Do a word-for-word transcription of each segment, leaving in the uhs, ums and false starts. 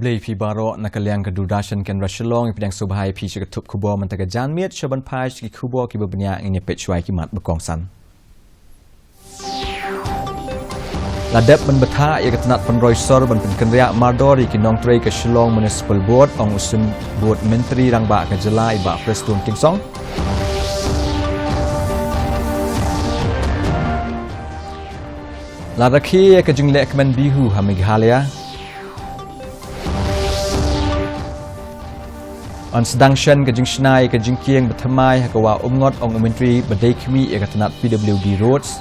Te phi baroh na ka liang ka Doordarshan Kendra Shillong, pdiang sngewbha ïa phi sha ka tup khubor mynta ka janmiet, sha ban phai sha ki khubor kiba bniah, ngin ïa peit shuwa ïa ki mat ba kongsan. La dep ban bthah ïa ka tnat pynroi sor ban pynkynriah mardor ïa ki nongtrei ka Shillong Municipal Board, ong u Symbud Myntri Rangbah ka jylla i Bah Prestone Tynsong. La rakhe ïa ka jinglehkmen Bihu ha Meghalaya. Yn sdang shen ka jingshna ïa ka jingkieng bathymmai ha ka Wah Umngot, ong u Myntri ba dei khmih ïa ka tnat P W D Roads.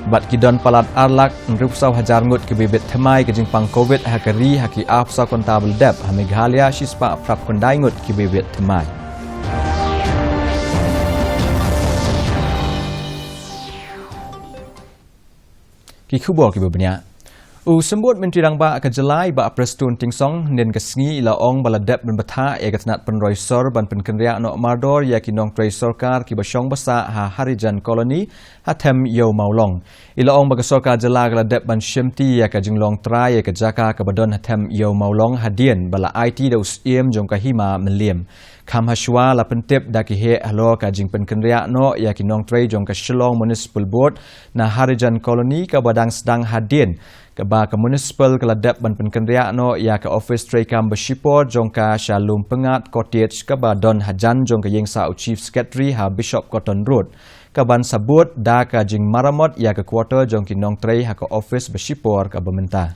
Bad ki don palat ar lak hynriewphew saw hajar ngut kiba ïabit thymmai ka jingpang Covid ha ka ri ha ki arphew saw kynta ba la dep, ha Meghalaya shispah phra phew khyndai ngut kiba ïabit thymmai. Ki khubor kiba bniah. U Symbud Myntri Rangbah ka jylla i Bah Prestone Tynsong, hynnin ka sngi i la ong ba la dep ban bthah ïa ka tnat pynroi sor ban pynkynriah noh mardor ïa ki nongtrei sorkar kiba shong ba sah ha Harijan Colony ha Them Ïew Mawlong. I la ong ba ka sorkar jylla ka la dep ban shimti ïa ka jinglong trai ïa ka jaka kaba don ha Them Ïew Mawlong hadien ba la aiti da u Syiem jong ka Hima Mylliem. Kham hashwa la pyntip da ki heh halor ka jingpynkynriah noh ïa ki nongtrei jong ka Shillong Municipal Board na Harijan Colony kaba dang sdang hadien, kaba ka Municipal ka la dep ban pynkynriah noh ïa ka office treikam ba shipor jong ka sha Lum Pyngngad Cottage kaba don hajan jong ka ïingsah u Chief Secretary ha Bishop Cotton Road, kaban sabut da ka jingmaramot ïa ka quarter jong ki nongtrei ha ka office ba shipor kaba mynta.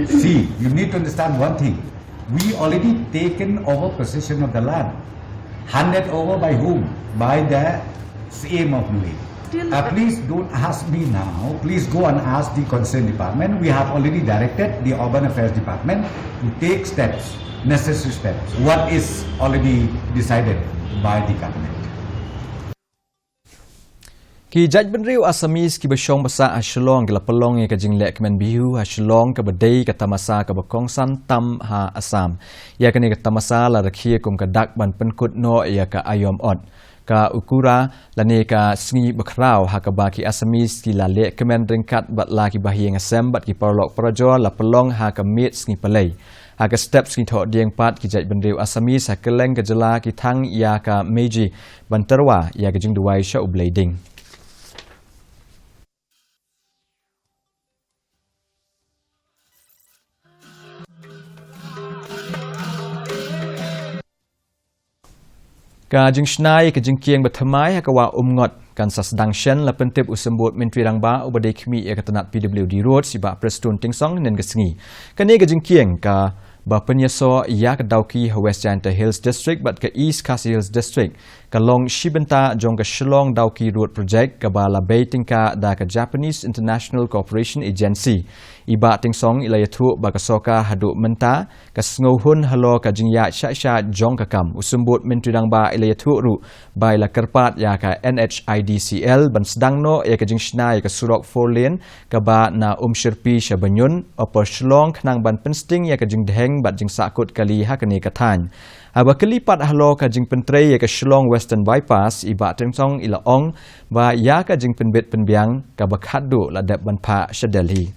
See, you need to understand one thing. We already taken over possession of the land. Handed over by whom? By the Syiem of Mylliem. Still, uh, please don't ask me now. Please go and ask the concerned department. We have already directed the Urban Affairs Department to take steps, necessary steps. What is already decided by the government. Ki jaitbynriew Assamese kiba shong ba sah ha Shillong ki la pynlong ïa ka jinglehkmen Bihu ha Shillong, kaba dei ka tamasa kaba kongsan tam ha Assam. Ïa kane ka tamasa la rakhe kum ka dak ban pynkut noh ïa ka aïom ot, ka Okura, lane ka Sngi Bakhraw, ha kaba ki Assamese ki la lehkmen ryngkat bad la ki bahaïing hasem bad ki paralok parajor la pynlong ha ka miet Sngi Palei. Ha ka step Sngi Thohdieng pat, ki jaitbynriew Assamese ha kylleng ka jylla ki thang ïa ka Meiji ban tyrwa ïa ka jingduwai sha U Blei ding. Ka jingshna ïa ka jingkieng bathymmai ha ka Wah Umngot kan sa sdang shen, la pyntip u Symbud Myntri Rangbah uba dei khmih ïa ka tnat P W D Roads i Bah Prestone Tynsong hynnin ka sngi. Kane ka jingkieng kaba pynïasoh ïa ka Dawki ha West Jaintia Hills District bad ka East Khasi Hills District ka long shi bynta jong ka Shillong Dawki Road Project, kaba la bei tyngka da ka Japanese International Cooperation Agency. I Bah Tynsong i la ïathuh ba ka sorkar haduh mynta ka sngewhun halor ka jingïaid shah shah jong ka kam. U Symbud Myntri Rangbah i la ïathuh ruh ba i la kyrpad ïa ka N H I D C L ban sdang noh ïa ka jingshna ïa ka surok four lane kaba na Umshyrpi sha Banyun, Upper Shillong, khnang ban pynsting ïa ka jingdheng bad jingsahkut kali ha kane ka thaiñ. Haba kylli pat halor ka jingpyntrei ïa ka Shillong Western Bypass, i Bah Tynsong i la ong ba ïa ka jingpynbit pynbiang kaba khatduh la dep ban phah sha Delhi.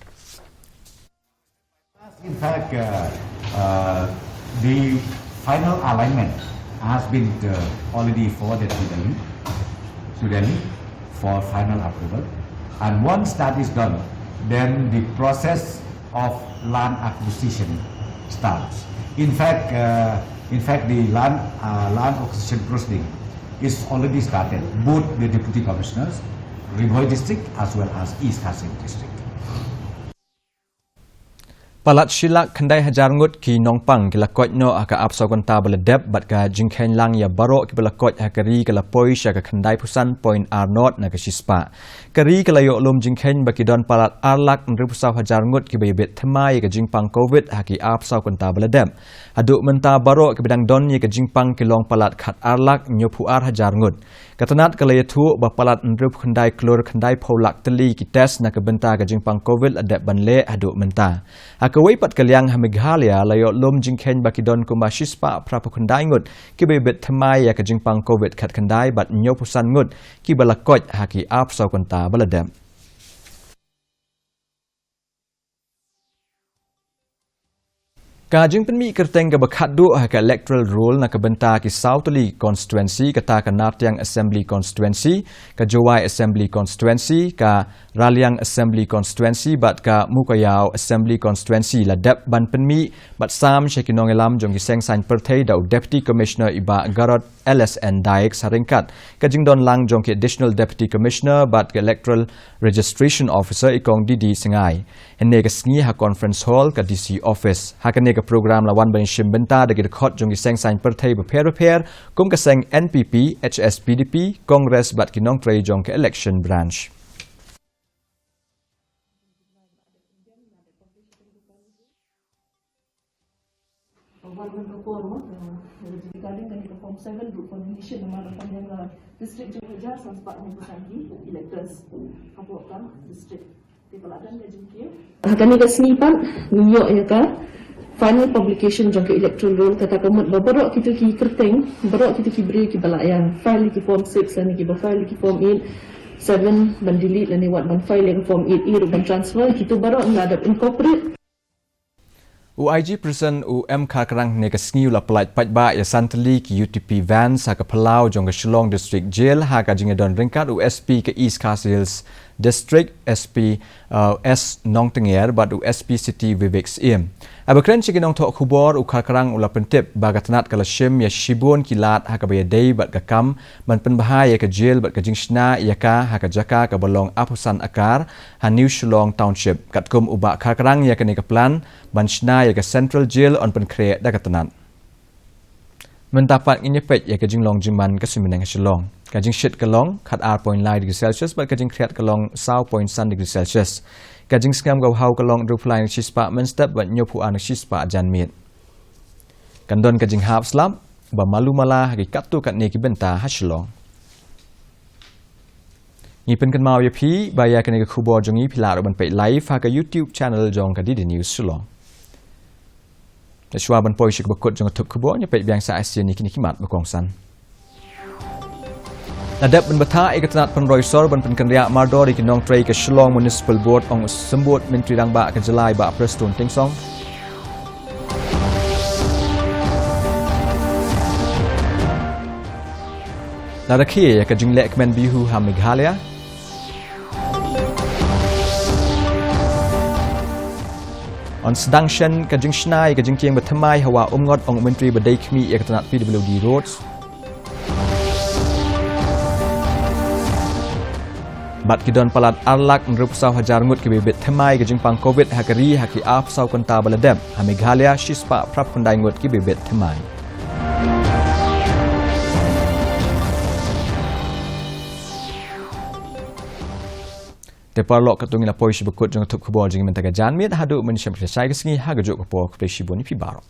In fact, uh, uh, the final alignment has been, uh, already forwarded to Delhi, to Delhi for final approval. And once that is done, then the process of land acquisition starts. In fact, uh, in fact, the land, uh, land acquisition proceeding is already started. Both the deputy commissioners, Ri Bhoi District as well as East Khasi District. Palat shi lak khyndai hajar ngut ki nongpang ki la koit noh ha ka arphew saw kynta ba la dep bad ka jingkheiñ lang ïa baroh kiba la koit ha ka ri ka la poi sha ka khyndai phew san point ar nod na ka shispah. Ka ri ka la ïoh lum jingkheiñ ba ki don palat ar lak hynriewphew saw hajar ngut kiba ïabit thymmai ïa ka jingpang Covid ha ki arphew saw kynta ba la dep. Haduh mynta baroh kiba dang don ïa ka jingpang ki long palat khat ar lak hynñiewphew ar hajar ngut. Ka tnat ka la ïathuh ba palat hynriewphew khyndai klur khyndai phew lak tylli ki test na ka bynta ka jingpang Covid la dep ban leh haduh mynta. Ha Kawei pat ka liang ha Meghalaya la ïoh lum jingkheiñ ba ki don kumba shispah phraphew khyndai ngut kiba bit thymmai ïa ka jingpang covid khatkhyndai bad hynñiewphew san ngut kiba la koit ha ki arphew saw kynta ba la dep. Ka jingpynmih kyrteng kaba khatduh ha ka electoral roll na ka bynta ki saw tylli constituency, kata ka Nartiang Assembly Constituency, ka Jowai Assembly Constituency, ka Raliang Assembly Constituency bad ka Mowkaiaw Assembly Constituency la dep ban pynmih bad sam sha ki nongïalam jong ki seng saiñ pyrthei da u Deputy Commissioner i Bah Garod L S N Dykes ha ryngkat ka jingdon lang jong ki Additional Deputy Commissioner bad ka Electoral Registration Officer i Kong D D Syngai. Hynne ka sngi ha Conference Hall ka D C Office. Ha kane ka program la wan ban shim bynta da ki dkhot jong ki seng saiñ pyrthei bapher bapher kum ka seng N P P, H S P D P, Congress bad ki nongtrei jong ka Election Branch. Wan ban ka form, eh, regarding kane ka form seven, group combination, namar ka pynjah ka district jong ka hajar san spah hynñiew phew san ki electors hapoh ka district. Te ka la don ka jingkiew. Ha kane ka sngi pat ngi ïoh ïa ka final publication jong ka electoral roll, kata ka mut ba baroh kito ki kyrteng, baroh kito ki briew kiba la ïa file ïa ki form six lane kiba file ïa ki form eight, seven ban delete lane wat ban file ïa ka form eight A ruh ban transfer, kito baroh ngi la dep incorporate. U I G Prison u M Kharkrang hynne ka sngi u la pyllait paidbah ïa san tylli ki U T P vans ha ka phyllaw jong ka Shillong District Jail ha ka jingïadon ryngkat u S P ka East Khasi Hills District, S P, uh, S Nongtnger bad u S P City Vivek Syiem. Haba kren sha ki nongthoh khubor u Kharkrang u la pyntip ba ka tnat ka la shim ïa shibun ki lad ha kaba ïadei bad ka kam ban pynbha ïa ka jail bad ka jingshna ïa ka ha ka jaka kaba long arphew san akar ha New Shillong Township. Katkum u Bah Kharkrang ïa kane ka plan ban shna ïa ka Central Jail yn pynkhreh da ka tnat. Mynta pat ngin ïa peit ïa ka jinglong jingman ka suiñ bneng ha Shillong. Ka jingshit ka long khat ar point lai degree Celsius bad ka jingkhriat ka long saw point san degree Celsius. Ka jingsngem ka bhaw ka long hynriewphew lai na ka shispah mynstep bad hynñiewphew ar na ka shispah janmiet. Kan don ka jinghap slap ba malu mala ha ki katto katne ki bynta ha Shillong. Ngi pynkynmaw ïa phi ba ïa kane ka khubor jong ngi phi lah ruh ban peit live ha ka YouTube channel jong ka D D News Shillong. Te shuwa ban poi sha kaba kut jong ka thup khubor, ngi peit biang sa shisien ïa kine ki mat ba kongsan. La dep ban bthah ïa ka tnat pynroi sor ban pynkynriah mardor ïa ki nongtrei ka Shillong Municipal Board, ong u Symbud Myntri Rangbah ka jylla i Bah Prestone Tynsong. La rakhe ïa ka jingleh kmen Bihu ha Meghalaya. Yn sdang shen ka jingshna ïa ka jingkieng bathymmai ha Wah Umngot, ong u Myntri ba dei khmih ïa ka tnat P W D Roads. Bad ki don palat ar lak hynriewphew saw hajar ngut kiba bit thymmai ïa ka jingpang covid ha ka ri ha ki arphew saw kynta ba la dep. Ha Meghalaya shispah phraphew khyndai ngut kiba bit thymmai. Te paralok, katto ngi la poi sha ba kut jong ka thup khubor jong ngi mynta ka janmiet, haduh mynshem ka shai ka sngi ha kajuh ka por, khublei shibun ïa phi baroh.